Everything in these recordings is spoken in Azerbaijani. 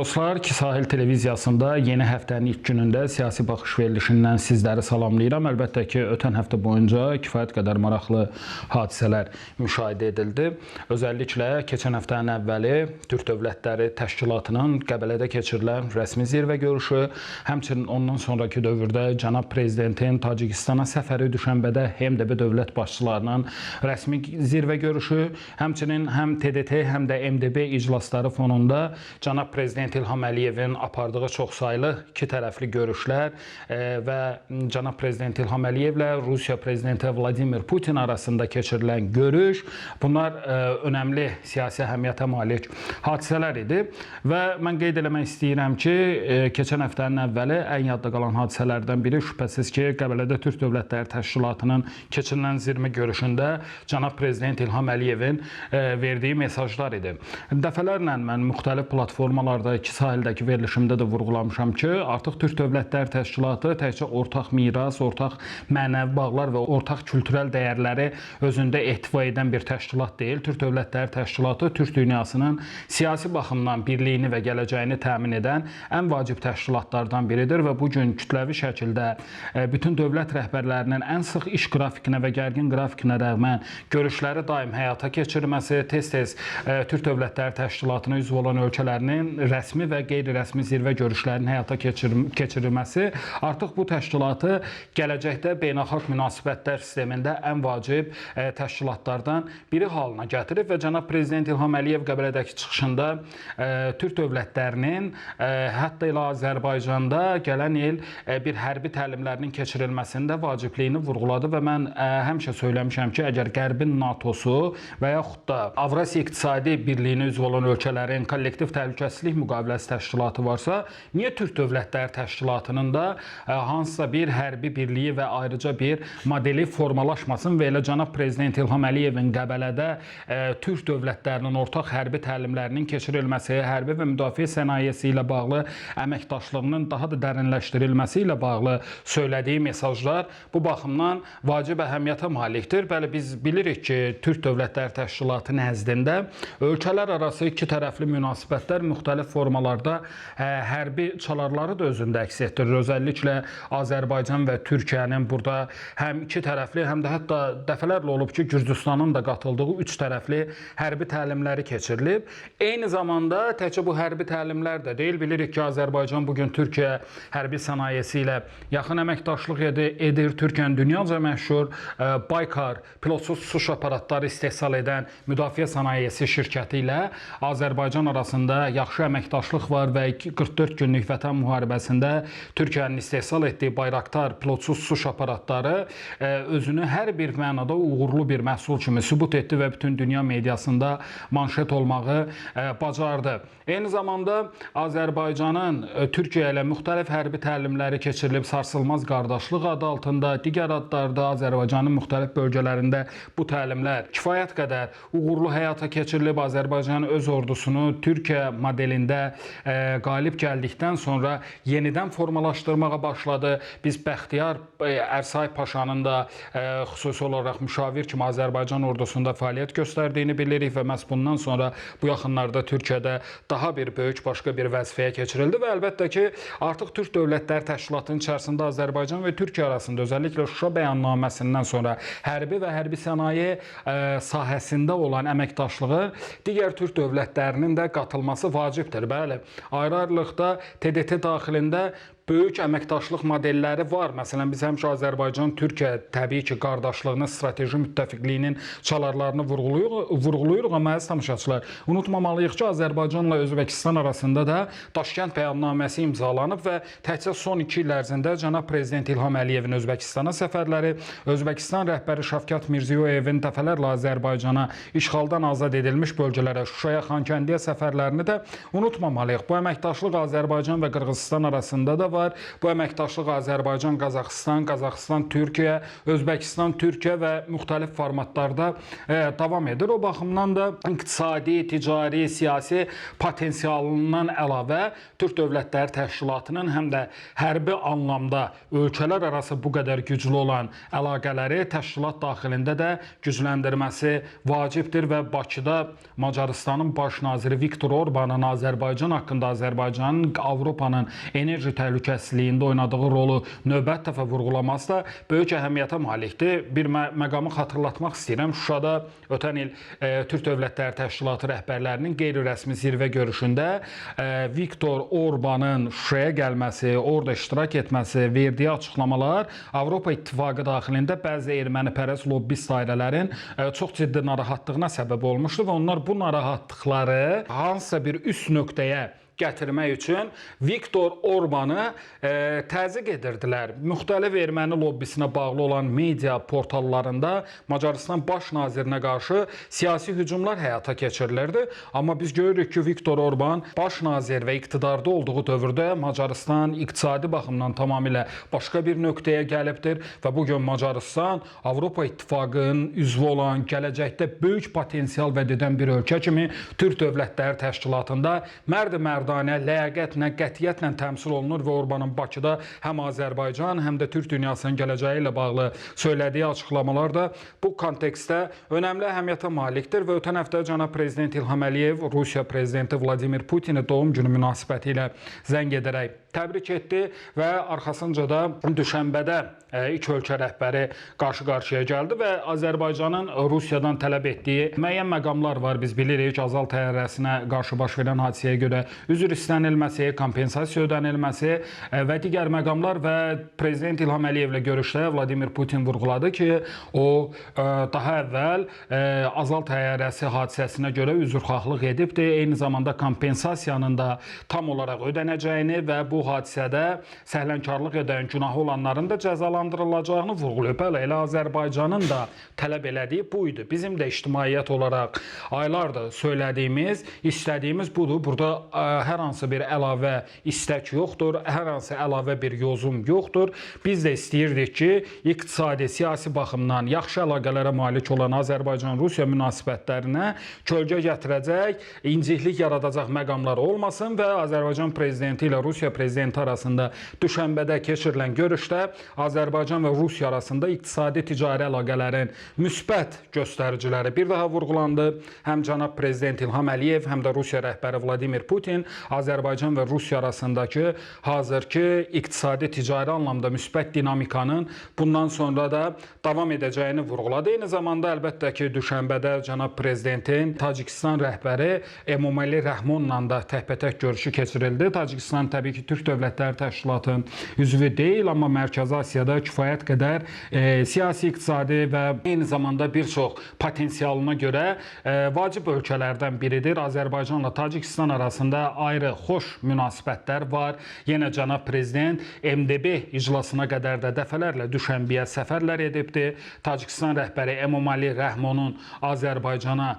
Dostlar, Ki Sahil televiziyasında yeni həftənin ilk günündə siyasi baxış verilişindən sizləri salamlayıram. Əlbəttə ki, ötən həftə boyunca kifayət qədər maraqlı hadisələr müşahidə edildi. Özəlliklə keçən həftənin əvvəli Türk Dövlətləri Təşkilatının Qəbələdə keçirilən rəsmi zirvə görüşü, həmçinin ondan sonrakı dövrdə cənab prezidentin Tacikistana səfəri, Düşənbədə MDB dövlət başçılarının rəsmi zirvə görüşü, həmçinin həm TDT, həm də MDB iclasları fonunda cənab prezident İlham Əliyevin apardığı çoxsaylı iki tərəfli görüşlər və cənab prezident İlham Əliyevlə Rusiya prezidenti Vladimir Putin arasında keçirilən görüş, bunlar önəmli siyasi əhəmiyyətə malik hadisələr idi və mən qeyd eləmək istəyirəm ki, keçən həftənin əvvəli ən yadda qalan hadisələrdən biri şübhəsiz ki, Qəbələdə Türk Dövlətləri Təşkilatının keçirilən zirvə görüşündə cənab prezident İlham Əliyevin verdiyi mesajlar idi. Dəfələrlə mən müxtəlif platformalarda, iki sahildəki verilişimdə də vurğulamışam ki, artıq Türk Dövlətləri Təşkilatı təkcə ortaq miras, ortaq mənəvi bağlar və ortaq kültürel dəyərləri özündə ehtiva edən bir təşkilat deyil. Türk Dövlətləri Təşkilatı Türk dünyasının siyasi baxımdan birliyini və gələcəyini təmin edən ən vacib təşkilatlardan biridir və bu gün kütləvi şəkildə bütün dövlət rəhbərlərinin ən sıx iş qrafikinə və gərgin qrafikinə rəğmən görüşləri daim həyata keçirməsi, tez-tez Türk Dövlətləri Təşkilatına üzv olan ölkələrinin rəsmi və qeyri-rəsmi zirvə görüşlərinin həyata keçirilməsi artıq bu təşkilatı gələcəkdə beynəlxalq münasibətlər sistemində ən vacib təşkilatlardan biri halına gətirib və cənab prezident İlham Əliyev Qəbələdəki çıxışında Türk dövlətlərinin hətta elə Azərbaycanda gələn il bir hərbi təlimlərinin keçirilməsində vacibliyini vurğuladı və mən həmişə söyləmişəm ki, əgər Qərbin NATO-su və yaxud da Avrasiya İqtisadi Birliyinə üzv olan ölkələrin kollektiv təhlükəsizlik müqaviləsi təşkilatı varsa, niyə Türk Dövlətləri Təşkilatının da hansısa bir hərbi birliyi və ayrıca bir modeli formalaşmasın və elə cənab prezident İlham Əliyevin Qəbələdə Türk dövlətlərinin ortaq hərbi təlimlərinin keçirilməsi, hərbi və müdafiə sənayesi ilə bağlı əməkdaşlığının daha da dərinləşdirilməsi ilə bağlı söylədiyi mesajlar bu baxımdan vacib əhəmiyyətə malikdir. Bəli, biz bilirik ki, Türk Dövlətləri Təşkilatı nəzdində ölkələr arası iki tərəfli münasibətlər müxtəlif formalarda hərbi çalarları da özündə əks etdirir. Özəlliklə Azərbaycan və Türkiyənin burada həm iki tərəfli, həm də hətta dəfələrlə olub ki, Gürcüstanın da qatıldığı üç tərəfli hərbi təlimləri keçirilib. Eyni zamanda təkcə bu hərbi təlimlər də deyil. Bilirik ki, Azərbaycan bugün Türkiyə hərbi sənayesi ilə yaxın əməkdaşlıq edir. Türkiyənin dünyaca məşhur Baykar pilotsuz uçuş aparatları istehsal edən müdafiə sənayesi şirkəti ilə Azərbaycan arasında yaxşı əməkdaşlıq var və 44 günlük vətən müharibəsində Türkiyənin istehsal etdiyi Bayraktar pilotsuz uçuş aparatları özünü hər bir mənada uğurlu bir məhsul kimi sübut etdi və bütün dünya mediasında manşet olmağı bacardı. Eyni zamanda Azərbaycanın Türkiyə ilə müxtəlif hərbi təlimləri keçirilib, Sarsılmaz Qardaşlıq adı altında, digər adlarda Azərbaycanın müxtəlif bölgələrində bu təlimlər kifayət qədər uğurlu həyata keçirilib. Azərbaycan öz ordusunu Türkiyə modelində qalib gəldikdən sonra yenidən formalaşdırmağa başladı. Biz Bəxtiyar Ərsay Paşanın da xüsusi olaraq müşavir kimi Azərbaycan ordusunda fəaliyyət göstərdiyini bilirik və məhz bundan sonra bu yaxınlarda Türkiyədə daha bir böyük başqa bir vəzifəyə keçirildi və əlbəttə ki, artıq Türk Dövlətləri Təşkilatının içərisində Azərbaycan və Türkiyə arasında özəlliklə Şuşa bəyannaməsindən sonra hərbi və hərbi sənaye sahəsində olan əməkdaşlığı digər türk dövlətlərinin də qatılması vacibdir. Bəli, ayrı-ayrılıqda TDT daxilində böyük əməkdaşlıq modelləri var. Məsələn, biz həmişə Azərbaycan-Türkiyə təbii ki, qardaşlığını, strateji müttəfiqliyinin çalarlarını vurğulayırıq, amma əziz tamaşaçılar, unutmamalıyıq ki, Azərbaycanla Özbəkistan arasında da Daşkənd bəyannaməsi imzalanıb və təkcə son 2 il ərzində cənab prezident İlham Əliyevin Özbəkistana səfərləri, Özbəkistan rəhbəri Şavkat Mirziyoyevin dəfələrlə Azərbaycana işğaldan azad edilmiş bölgələrə, Şuşaya, Xankəndiyə səfərlərini də unutmamalıyıq. Bu əməkdaşlıq Azərbaycan və Qırğızistan arasında da var. var. Bu əməkdaşlıq Azərbaycan, Qazaxıstan, Qazaxıstan, Türkiyə, Özbəkistan, Türkiyə və müxtəlif formatlarda davam edir. O baxımdan da iqtisadi, ticari, siyasi potensialından əlavə Türk Dövlətləri Təşkilatının həm də hərbi anlamda ölkələr arası bu qədər güclü olan əlaqələri təşkilat daxilində də gücləndirməsi vacibdir və Bakıda Macarıstanın baş naziri Viktor Orbanın Azərbaycan haqqında Azərbaycanın Avropanın enerji təhlükəsizliyində oynadığı rolu növbət dəfə vurğulaması da böyük əhəmiyyətə malikdir. Bir məqamı xatırlatmaq istəyirəm. Şuşada ötən il Türk Dövlətləri Təşkilatı rəhbərlərinin qeyri-rəsmi zirvə görüşündə Viktor Orbanın Şuşaya gəlməsi, orada iştirak etməsi, verdiyi açıqlamalar Avropa İttifaqı daxilində bəzi ermənipərəst lobbist dairələrin çox ciddi narahatlığına səbəb olmuşdu və onlar bu narahatlıqları hansısa bir üst nöqtəyə gətirmək üçün Viktor Orbanı təzyiq edirdilər. Müxtəlif erməni lobbisinə bağlı olan media portallarında Macarıstan baş nazirinə qarşı siyasi hücumlar həyata keçirilirdi. Amma biz görürük ki, Viktor Orban baş nazir və iqtidarda olduğu dövrdə Macarıstan iqtisadi baxımdan tamamilə başqa bir nöqtəyə gəlibdir və bu gün Macarıstan Avropa İttifaqının üzvü olan, gələcəkdə böyük potensial vəd edən bir ölkə kimi Türk Dövlətləri Təşkilatında mərd-mərdanə, ləyaqətlə, qətiyyətlə təmsil olunur və Orbanın Bakıda həm Azərbaycan, həm də Türk dünyasının gələcəyi ilə bağlı söylədiyi açıqlamalar da bu kontekstdə önəmli əhəmiyyətə malikdir və ötən həftə cənab prezident İlham Əliyev Rusiya prezidenti Vladimir Putini doğum günü münasibəti ilə zəng edərək təbrik etdi və arxasınca da düşənbədə iki ölkə rəhbəri qarşı-qarşıya gəldi və Azərbaycanın Rusiyadan tələb etdiyi müəyyən məqamlar var. Biz bilirik ki, Azal təyyarəsinə qarşı baş verən hadisəyə görə üzr istənilməsi, kompensasiya ödənilməsi və digər məqamlar və prezident İlham Əliyevlə görüşdə Vladimir Putin vurğuladı ki, o daha əvvəl Azal təyyarəsi hadisəsinə görə üzrxahlıq edibdi. Eyni zamanda kompensasiyanın da tam olaraq ödənəcəyini və bu hadisədə səhlənkarlıq edən, günahı olanların da cəzalandırılacağını vurğulayıb. Bəli, elə Azərbaycanın da tələb elədiyi bu idi. Bizim də ictimaiyyət olaraq aylardır söylədiyimiz, istədiyimiz budur. Burada hər hansı bir əlavə istək yoxdur, hər hansı əlavə bir yozum yoxdur. Biz də istəyirdik ki, iqtisadi, siyasi baxımdan yaxşı əlaqələrə malik olan Azərbaycan-Rusiya münasibətlərinə kölgə gətirəcək, inciklik yaradacaq məqamlar olmasın və Azərbaycan prezidenti ilə Rusiya prezidenti arasında düşənbədə keçirilən görüşdə Azərbaycan və Rusiya arasında iqtisadi ticari əlaqələrin müsbət göstəriciləri bir daha vurğulandı. Həm cənab prezident İlham Əliyev, həm də Rusiya rəhbəri Vladimir Putin Azərbaycan və Rusiya arasındakı hazırki iqtisadi ticari anlamda müsbət dinamikanın bundan sonra da davam edəcəyini vurğuladı. Eyni zamanda əlbəttə ki, düşənbədə cənab prezidentin Tacikistan rəhbəri Emomali Rəhmonla da təkbətək görüşü keçirildi. Tacikistan təbii ki, Türk Dövlətləri Təşkilatının üzvü deyil, amma Mərkəzi Asiyada kifayət qədər siyasi, iqtisadi və eyni zamanda bir çox potensialına görə vacib ölkələrdən biridir. Azərbaycanla Tacikistan arasında ayrı xoş münasibətlər var. Yenə cənab prezident MDB iclasına qədər də dəfələrlə Düşənbəyə səfərlər edibdi. Tacikistan rəhbəri Emomali Rəhmonun Azərbaycana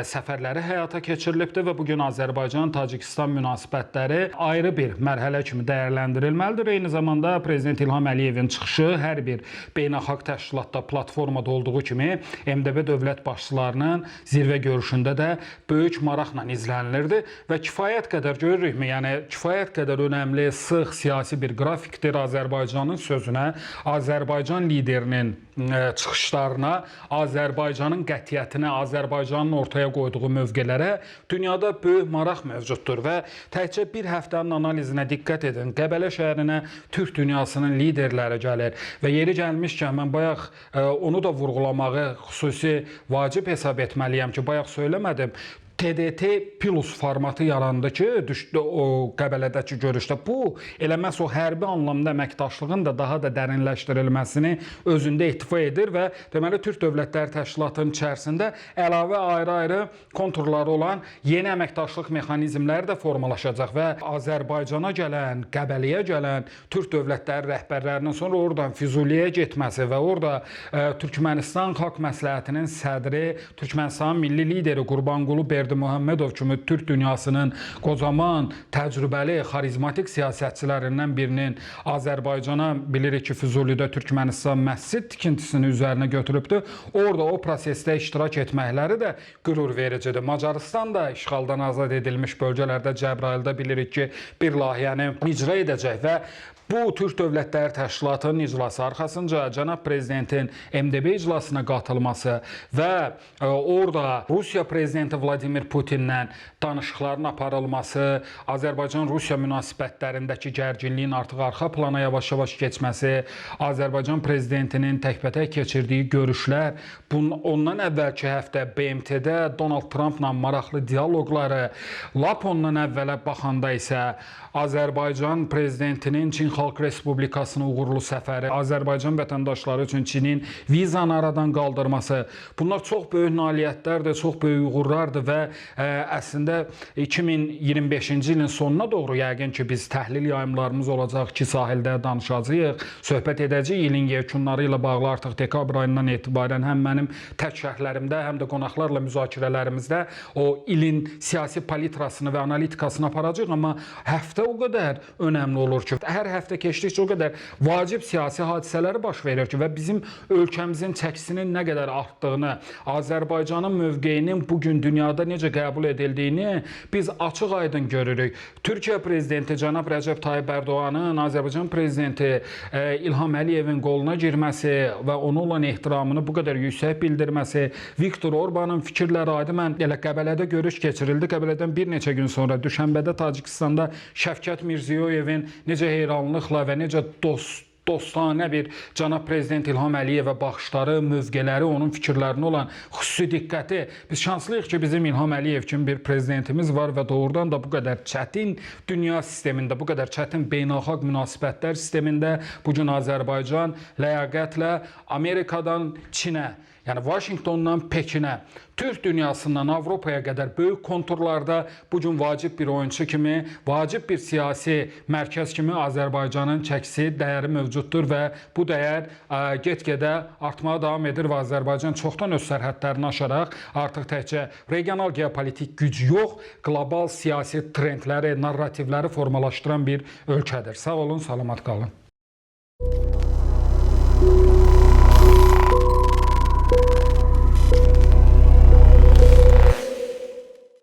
səfərləri həyata keçirilibdi və bu gün Azərbaycan-Tacikistan münasibətləri ayrı bir mərhələ kimi dəyərləndirilməlidir. Eyni zamanda prezident İlham Əliyevin çıxışı hər bir beynəlxalq təşkilatda, platformada olduğu kimi MDB dövlət başçılarının zirvə görüşündə də böyük maraqla izlənilirdi və kifayət qədər görürükmü? Yəni kifayət qədər önəmli, sıx siyasi bir qrafikdir Azərbaycanın sözünə, Azərbaycan liderinin çıxışlarına, Azərbaycanın qətiyyətinə, Azərbaycanın ortaya qoyduğu mövqelərə dünyada böyük maraq mövcuddur və təkcə bir həftənin analizinə diqqət edin. Qəbələ şəhərinə Türk dünyasının liderləri gəlir və yeri gəlmişkən mən bayaq onu da vurğulamağı xüsusi vacib hesab etməliyəm ki, bayaq söyləmədim. TDT Plus formatı yarandı ki, düşdü o Qəbələdəki görüşdə. Bu elə məhz o hərbi anlamda əməkdaşlığın da daha da dərinləşdirilməsini özündə ehtiva edir və deməli Türk Dövlətləri Təşkilatının içərisində əlavə ayrı-ayrı konturları olan yeni əməkdaşlıq mexanizmləri də formalaşacaq və Azərbaycana gələn, Qəbələyə gələn Türk dövlətləri rəhbərlərinin sonra oradan Füzuliyə getməsi və orada Türkmənistan Xalq Məsləhətinin sədri, Türkmənistanın milli lideri Qurbanqulu Berdimuhamedov kimi Türk dünyasının qocaman, təcrübəli, xarizmatik siyasətçilərindən birinin Azərbaycana, bilirik ki, Füzulidə Türkmənistan məscid tikintisini üzərinə götürübdü. Orada o prosesdə iştirak etməkləri də qürur vericidir. Macarıstan da işğaldan azad edilmiş bölgələrdə, Cəbrayılda bilirik ki, bir layihəni icra edəcək və bu Türk Dövlətləri Təşkilatının iclası arxasınca cənab prezidentin MDB iclasına qatılması və orada Rusiya prezidenti Vladimir Putinlə danışıqların aparılması, Azərbaycan-Rusiya münasibətlərindəki gərginliyin artıq arxa plana yavaş-yavaş keçməsi, Azərbaycan prezidentinin təkbətək keçirdiyi görüşlər, ondan əvvəlki həftə BMT-də Donald Trampla maraqlı dialoqları, lap ondan əvvələ baxanda isə Azərbaycan prezidentinin Çin Xalq Respublikasına uğurlu səfəri, Azərbaycan vətəndaşları üçün Çinin vizanı aradan qaldırması, bunlar çox böyük nailiyyətlərdir, çox böyük uğurlardır və əslində 2025-ci ilin sonuna doğru yəqin ki, biz təhlil yayımlarımız olacaq ki, sahildə danışacağıq, söhbət edəcəyik ilin yekunları ilə bağlı artıq dekabr ayından etibarən həm mənim tək şərhlərimdə, həm də qonaqlarla müzakirələrimizdə o ilin siyasi palitrasını və analitikasını aparacağıq, amma həftə o qədər önəmli olur ki, hər həftə keçdikcə o qədər vacib siyasi hadisələri baş verir ki, və bizim ölkəmizin çəkisinin nə qədər artdığını, Azərbaycanın mövqeyinin bu gün dünyada necə qəbul edildiyini biz açıq-aydın görürük. Türkiyə prezidenti cənab Rəcəb Tayyib Ərdoğanın Azərbaycan prezidenti İlham Əliyevin qoluna girməsi və ona olan ehtiramını bu qədər yüksək bildirməsi, Viktor Orbanın fikirləri aydın. Mən elə Qəbələdə görüş keçirildi. Qəbələdən bir neçə gün sonra düşənbədə Tacikistanda Şəfkət Mirziyoyevin necə heyranlıqla və necə dostanə bir cənab prezident İlham Əliyevə baxışları, mövqeləri, onun fikirlərinə olan xüsusi diqqəti. Biz şanslıyıq ki, bizim İlham Əliyev kimi bir prezidentimiz var və doğrudan da bu qədər çətin dünya sistemində, bu qədər çətin beynəlxalq münasibətlər sistemində bu gün Azərbaycan ləyaqətlə Amerikadan Çinə, yəni Vaşinqtondan Pekinə, Türk dünyasından Avropaya qədər böyük konturlarda bu gün vacib bir oyunçu kimi, vacib bir siyasi mərkəz kimi Azərbaycanın çəkisi, dəyəri mövcuddur və bu dəyər get-gedə artmağa davam edir və Azərbaycan çoxdan öz sərhədlərini aşaraq artıq təkcə regional geopolitik güc yox, qlobal siyasi trendləri, narrativləri formalaşdıran bir ölkədir. Sağ olun, salamat qalın.